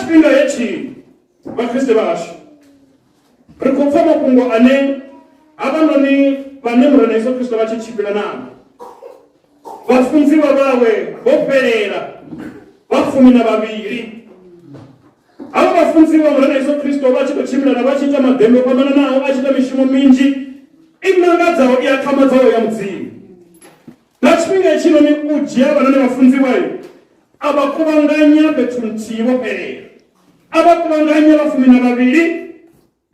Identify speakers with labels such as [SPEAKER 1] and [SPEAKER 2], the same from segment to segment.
[SPEAKER 1] Tshifhinga hetshi Vhakriste vhashu ri khou pfa mafhungo ane havhanoni vhane Murena Yesu Kristo vha tshi tshimbila navho, vhafunziwa vhawe vho fhelela vha 12. Havha vhafunziwa Murena Yesu Kristo vha tshi khou tshimbila na vha tshi ita maḓembe o fhambananaho, a tshi ita mishumo minzhi i mangadzaho i akhamadzaho ya Mudzimu. Nga tshifhinga hetshinoni u dzhia vhanoni vhafunziwa a vha kuvhanganya fhethu nthihi vho fhelela, a vha kuvhanganya vha 12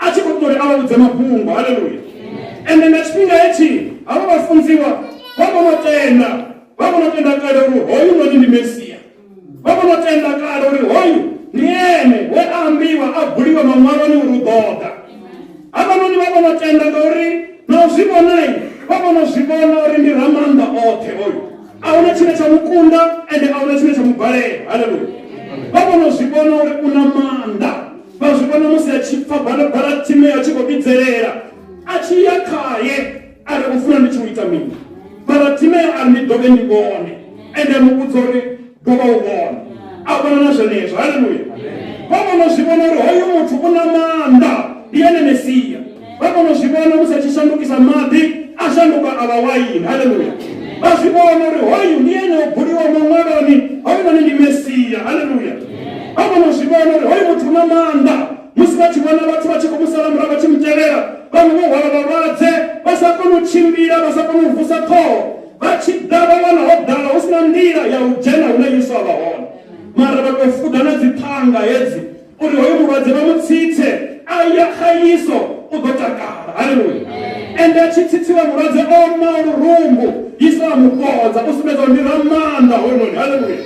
[SPEAKER 1] a tshi khou ṱoḓa uri a vha vhudze mafhungo. Haleluya! Ende nga tshifhinga hetshi havha vhafunziwa vha vho no tenda, vha vho no tenda kale uri hoyu noni ndi Mesia, vha vho no tenda kale uri hoyu ndi ene we a ambiwa a buliwa maṅwaloni uri u ḓo ḓa. Havhanoni vha vho no tenda ngauri na u zwi vhonai vha vho no zwi vhona uri ndi Ramaanḓa oṱhe hoyu, a huna tshine tsha mu kunda ende a huna tshine tsha mu balela. Haleluya! Vha vho no zwi vhona uri u na maanḓa, vha zwi vhona musi a tshi pfa Baratimeo a tshi khou vhidzelela a tshi ya khaye a ri u funa ndi tshi u ita mini? Baratimeo a ri ndi dovhe ndi vhone, ende a mu vhudza uri dovha u vhone, a vhona na zwenezwo. Haleluya! Vha vhona zwi vhona uri hoyu muthu u na maanḓa, ndi ene Mesia. Vha vhona zwi vhona musi a tshi shandukisa maḓi a shanduka a vha waini. Haleluya! Vha zwi vhona uri hoyu ndi ene o buliwa maṅwaloni, hoyu noni ndi Mesia. Haleluya! Vha vhona zwi vhona uri hoyu muthu u na maanḓa musi vha tshi vhona vhathu vha tshi khou mu sala murahu vha tshi mu tevhela, vhaṅwe vho hwala vhalwadze vha sa koni u tshimbila, vha sa koni u vusa ṱhoho, vha tshi ḓa vha wana ho ḓala hu si na nḓila ya u dzhena hune Yesu a vha hone, mara vha tou fuda na dziṱhanga hedzi uri hoyo mulwadze vha mu tsitse a ya kha Yesu u ḓo takala. Haleluya! Ende a tshi tsitsiwa mulwadze o ma lurumbu, Yesu a mu fhodza, u sumbedza uri ndi ramaanḓa hoyunoni. Haleluya!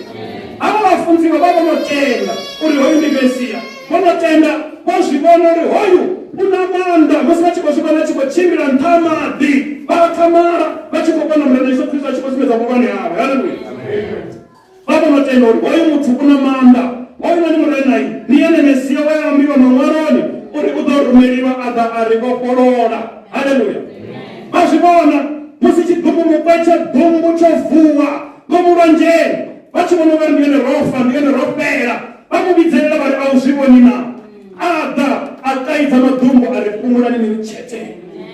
[SPEAKER 1] Havha vhafunziwa vha vho no tenda uri hoyu ndi Mesia, vho no tenda, vho zwi vhona uri hoyu u na maanḓa. Musi vha tshi khou zwi vhona a tshi khou tshimbila nṱha ha maḓi, vha akhamala vha tshi khou vhona Murena Yesu Kristo a tshi khou sumbedza vhuhulwane hawe. Haleluya! Vha vho no tenda uri hoyu muthu u na maanḓa, hoyu noni Murena ndi ene Mesia we a ambiwa Maṅwaloni uri u ḓo rumeliwa a ḓa a ri vhofholola. Haleluya! Vha zwi vhona musi tshiḓumbumukwe tsha ḓumbu tsho vuwa ngomu lwanzheni, vha tshi vhona ungari ndi ene ro fa, ndi ene ro fhela, vha mu vhidzelela vha ri, A u zwi vhoni na? A ḓa a kaidza maḓumbu a ri, Fhumulani ni ri tshete.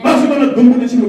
[SPEAKER 1] Vha zwi vhona ḓumbu ḽi tshi mu.